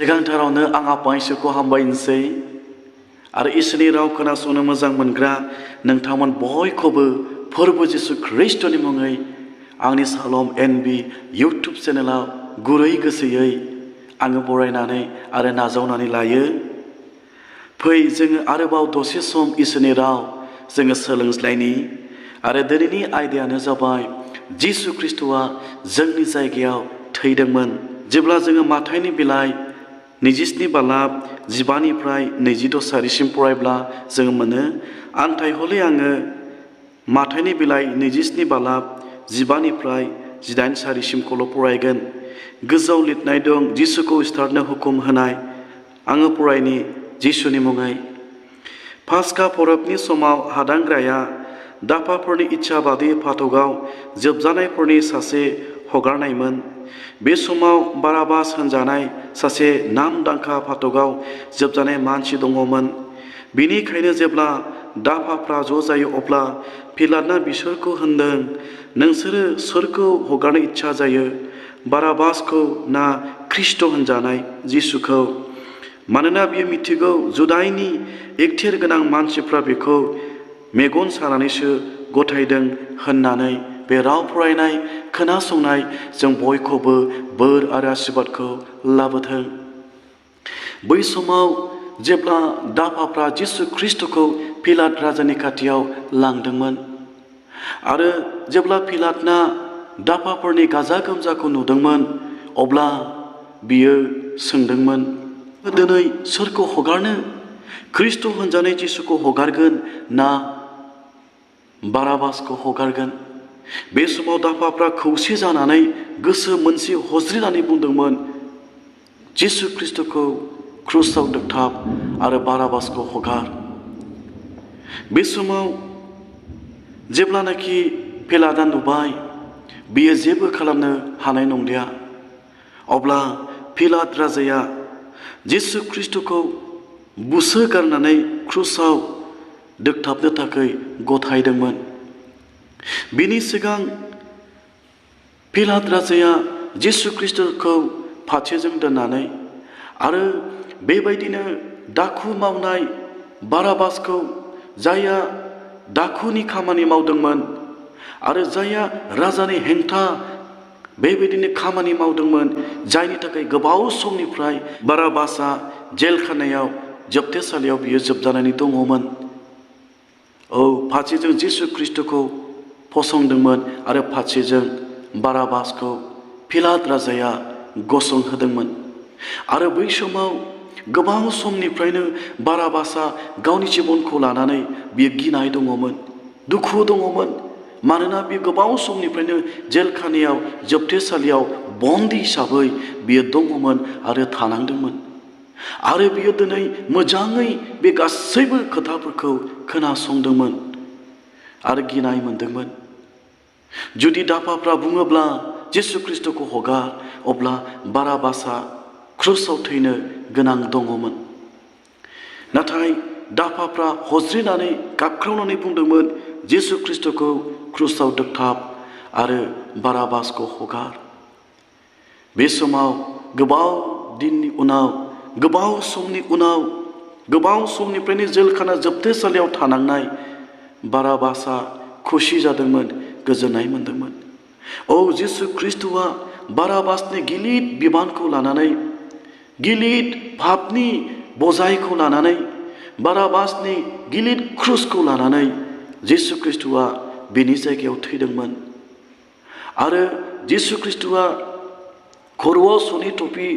सिगांथारावनो आं आफा इसोरखौ हामबायनोसै आरो इसोरनि राव खोनासंनो मोजां मोनग्रा नोंथांमोन बयखौबो फोरबो जिसु ख्रीष्टनि मुङै आंनि सालम एनबि इउटुब चेनेलाव गुरै गोसोयै आङो बरायनानै आरो नाजावनानै लायो। फै जोङो आरोबाव दसे सम इसोरनि राव जोङो सोलोंज्लायनि आरो दिनैनि आयदायानो जाबाय जिसु ख्रीष्टआ जोंनि जायगायाव थैदोंमोन। जेब्ला जोङो माथाइनि बिलाइ 27 बालाब 15निफ्राय 22 सारिसिम फरायब्ला जोङो मोनो। आन्थाय हले आङो माथाइनि बिलाइ 27 बालाब 15निफ्राय 18 सारिसिमखौल' फरायगोन। गोजौआव लिरनाय दं जिसुखौ सिथारनो हुकुम होनाय। आङो फरायनि जिसुनि मुङै। पास्का फोरबोनि समाव हादांग्राया दाफाफोरनि इच्छा बादि फाथगाव जोबजानायफोरनि सासे हगारनायमोन। बे समाव बाराबास होनजानाय सासे नामदांखा फाथगाव जोबजानाय मानसि दङमोन। बेनिखायनो जेब्ला दाफाफ्रा ज' जायो अब्ला पिलातआ बिसोरखौ होनदों, नोंसोरो सोरखौ हगारनो इच्छा जायो, बाराबासखौ ना ख्रीष्ट होनजानाय जिसुखौ? मानोना बियो मिथिगौ जुदाइनि इखथियार गोनां मानसिफ्रा बेखौ मेगन सानानैसो गथायदों होननानै। बे राव फरायनाय खोनासंनाय जों बयखौबो बोर आरो आशीर्बादखौ लाबोथों। बै समाव जेब्ला दाफाफ्रा जिसु ख्रीष्टखौ पिलात राजानि खाथियाव लांदोंमोन आरो जेब्ला पिलातना दाफाफोरनि गाजा गोमजाखौ नुदोंमोन अब्ला बियो सोंदोंमोन, दिनै सोरखौ हगारनो? ख्रीष्ट होनजानाय जिसुखौ हगारगोन ना बाराबासखौ हगारगोन? बे समाव दाफाफ्रा खौसे जानानै गोसो मोनसे हज्रिनानै बुंदोंमोन, जिसु ख्रीष्टखौ क्रुसाव दोगथाब आरो बाराबासखौ हगार। बे समाव जेब्लानाखि पिलातआ नुबाय बियो जेबो खालामनो हानाय नंलिया, अब्ला पिलात राजाया जिसु ख्रीष्टखौ बुसो गारनानै क्रुसाव दोगथाबनो थाखाय गथायदोंमोन। बिनि सिगां पिलात राजाया जिसु ख्रीष्टखौ फाथेजों दोननानै आरो बेबायदिनो दाखु मावनाय बाराबासखौ, जायहा दाखुनि खामानि मावदोंमोन आरो जायहा राजानि हेंथा बेबायदिनो खामानि मावदोंमोन, जायनि थाखाय गोबाव समनिफ्राय बाराबासआ जेलखानायाव जोबथेसालियाव बियो जोबजानानै दङमोन। फारसेजों जिसु ख्रीष्टखौ फसंदोंमोन आरो फारसेजों बाराबासखौ पिलात राजाया गसंहोदोंमोन। आरो बै समाव गोबां समनिफ्रायनो बाराबासआ गावनि जिबनखौ लानानै बियो गिनाय दङमोन, दुखु दङमोन। मानोना बियो गोबाव समनिफ्रायनो जेलखानायाव जोबथेसालियाव बन्दी हिसाबै बियो दङमोन आरो थानांदोंमोन। आरो बियो दिनै मोजाङै बे गासैबो खोथाफोरखौ खोनासंदोंमोन आरो गिनाय मोनदोंमोन। जुदि दाफाफ्रा बुङोब्ला जिसु ख्रीष्टखौ हगार, अब्ला बाराबासआ क्रुसाव थैनो गोनां दङमोन। नाथाय दाफाफ्रा हज्रिनानै गाबख्रावनानै बुंदोंमोन, जिसु ख्रीष्टखौ क्रुसाव दोगथाब आरो बाराबासखौ हगार। बे समाव गोबाव दिननि उनाव, गोबाव समनि उनाव, गोबाव समनिफ्रायनो जेलखाना जोबथेसालियाव थानांनाय बाराबासआ खुसि जादोंमोन, गोजोननाय मोनदोंमोन। जिसु ख्रीष्टआ बाराबासनि गिलिर बिबानखौ लानानै, गिलिर पापनि बजायखौ लानानै, बाराबासनि गिलिर क्रुसखौ लानानै जिसु ख्रीष्टआ बिनि जायगायाव थैदोंमोन। आरो जिसु ख्रीष्टआ खर'आव सनि टपि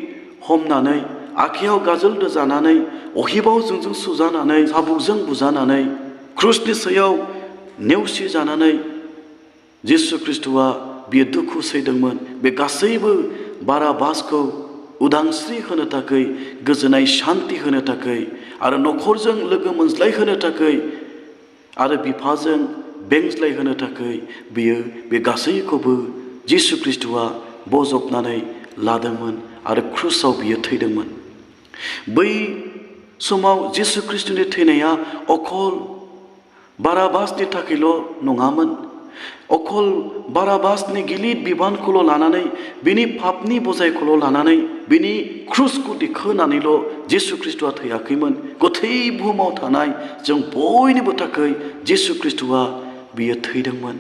हमनानै, आखायाव गाजोल दोजानानै, अहिबाव जोंजों सुजानानै, साबुकजों बुजानानै, क्रुसनि सायाव नेवसि जानानै जिसु ख्रीष्टआ बियो दुखु सैदोंमोन। बे गासैबो बाराबासखौ उदांस्रि होनो थाखाय, गोजोननाय शान्ति होनो थाखाय आरो न'खरजों लोगो मोनज्लायहोनो थाखाय आरो बिफाजों बेंज्लायहोनो थाखाय बियो बे गासैखौबो जिसु ख्रीष्टआ बजबनानै लादोंमोन आरो क्रुसाव बियो थैदोंमोन। बै समाव जिसु ख्रीष्टनि थैनाया अखल बाराबासनि थाखायल' नङामोन, अखल बाराबासनि गिलिर बिबानखौल' लानानै बिनि पापनि बजायखौल' लानानै बिनि क्रुसखौ दिखोनानैल' जिसु ख्रिस्ट'आ थैयाखैमोन। गथै बुहुमाव थानाय जों बयनिबो थाखाय जिसु ख्रिस्ट'आ बियो थैदोंमोन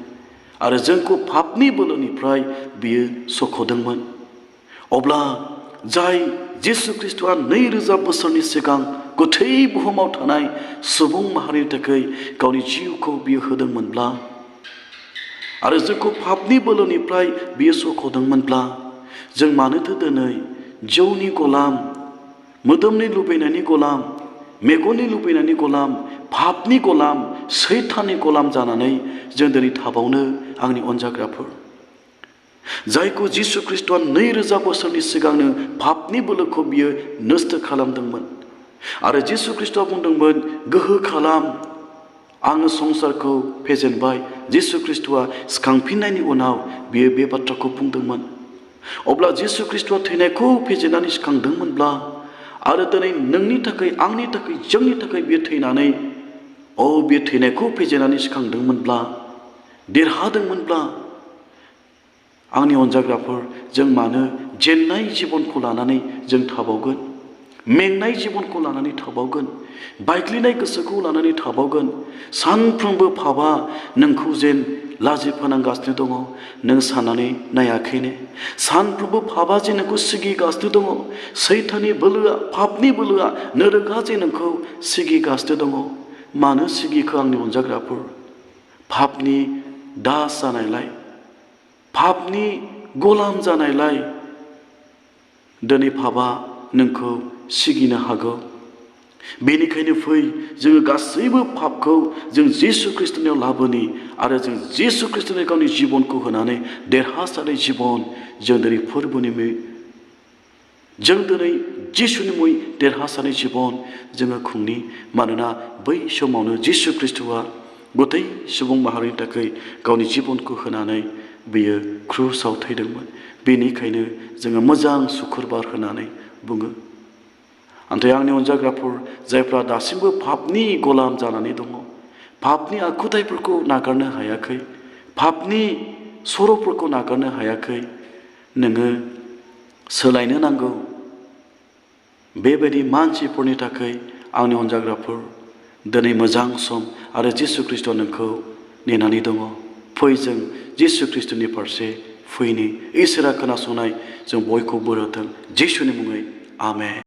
आरो जोंखौ पापनि बोलोनिफ्राय बियो सख'दोंमोन। अब्ला जाय जिसु ख्रिस्ट'आ 2000 बोसोरनि सिगां गथै बुहुमाव थानाय सुबुं माहारिनि थाखाय गावनि जिउखौ बियो होदोंमोनब्ला आरो जोंखौ पापनि बोलोनिफ्राय बियो सख'दोंमोनब्ला जों मानोथो दिनै जौनि गलाम, मोदोमनि लुबैनायनि गलाम, मेगननि लुबैनायनि गलाम, पापनि गलाम, सैताननि गलाम जानानै जों दिनै थाबावनो आंनि अनजाग्राफोर? जायखौ जिसु ख्रिस्ट'आ 2000 बोसोरनि सिगांनो पापनि बोलोखौ बियो नस्थ' खालामदोंमोन आरो जिसु ख्रिस्ट'आ बुंदोंमोन, गोहो खालाम, आङो संसारखौ फेजेनबाय। जिसु ख्रिस्ट'आ सिखांफिननायनि उनाव बियो बे बाथ्राखौ बुंदोंमोन। अब्ला जिसु ख्रिस्ट'आ थैनायखौ फेजेननानै सिखांदोंमोनब्ला आरो दिनै नोंनि थाखाय, आंनि थाखाय, जोंनि थाखाय बियो थैनानै बे थैनायखौ फेजेननानै सिखांदोंमोनब्ला, देरहादोंमोनब्ला, आंनि अनजाग्राफोर, जों मानो जेननाय जिबनखौ लानानै जों थाबावगोन? मेंनाय जिबनखौ लानानै थाबावगोन? बायग्लिनाय गोसोखौ लानानै थाबावगोन? सानफ्रोमबो पापआ नोंखौ जेन लाजि फोनांगासिनो दङ, नों साननानै नायाखैने? सानफ्रोमबो पापआ जे नोंखौ सिगिगासिनो दङ, सैताननि बोलोआ, पापनि बोलोआ, नोरोगा जे नोंखौ सिगिगासिनो दङ। मानो सिगिखो आंनि अनजाग्राफोर? पापनि दास जानायलाय, पापनि गलाम जानायलाय दिनै पापआ नोंखौ सिगिनो हागौ। बेनिखायनो फै, जोङो गासैबो पापखौ जों जिसु ख्रिस्ट'नियाव लाबोनि आरो जों जिसु ख्रिस्ट'नि गावनि जिबनखौ होनानै देरहासारनाय जिबन जों दिनै फोरबोनि जों दिनै जिसुनि मुङै देरहासारनाय जिबन जोङो खुंनि। मानोना बै समावनो जिसु ख्रिस्ट'आ गथै सुबुं माहारिनि थाखाय गावनि जिबनखौ होनानै बियो क्रुसाव थैदोंमोन। बेनिखायनो जोङो मोजां सुखुरबार होनानै बुङो। नाथाय आंनि अनजाग्राफोर, जायफ्रा दासिमबो पापनि गलाम जानानै दङ, पापनि आखुथाइफोरखौ नागारनो हायाखै, पापनि सर'फोरखौ नागारनो हायाखै, नोङो सोलायनो नांगौ। बेबायदि मानसिफोरनि थाखाय आंनि अनजाग्राफोर, दिनै मोजां सम आरो जिसु ख्रिस्ट'आ नोंखौ नेनानै दङ। फै, जों जिसु ख्रिस्ट'नि फारसे फैनि। इसोरा खोनासंनाय जों बयखौबो बोर होथों। जिसुनि मुङै आमेन।